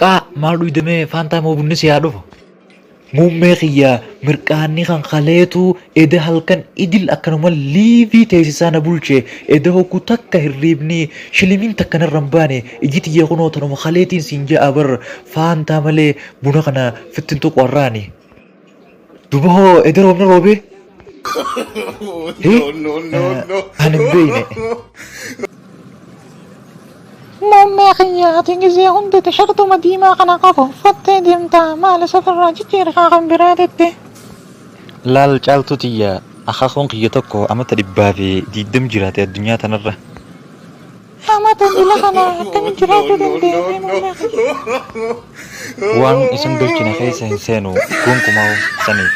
Qaa maal dhuyda mee faantaa moo bunni si haa dhufu? Muummee kiyya mirqaanni kan kaleetu eda halkan idil akkanuma liivii teessisaa na bulche eda hoggu takka hirriibni shilimiin takka narra hin baane iji tiyya kunoo tanuma kaleetiin siin ja'a bar faantaa malee buna kana fittin tuqu har'aani. Duba hoo eda roobni roobee? Hii? No, no, no, no. Ani hin beeyne. Muummee kiyya ati gizee hunda tishartuma diimaa kana qofa uffattee deemta maal isa ofirraa jijjiiri kaa kan biraatitti. Laal caaltuu tiyya akaakuun kiyya tokko amata 120 jiraate addunyaa tanarra. Amata dila kana akkami jiraachuu danda'e mee muummee kiyya. Waan isin galchine keessa hin seenu gonkumaa saniif.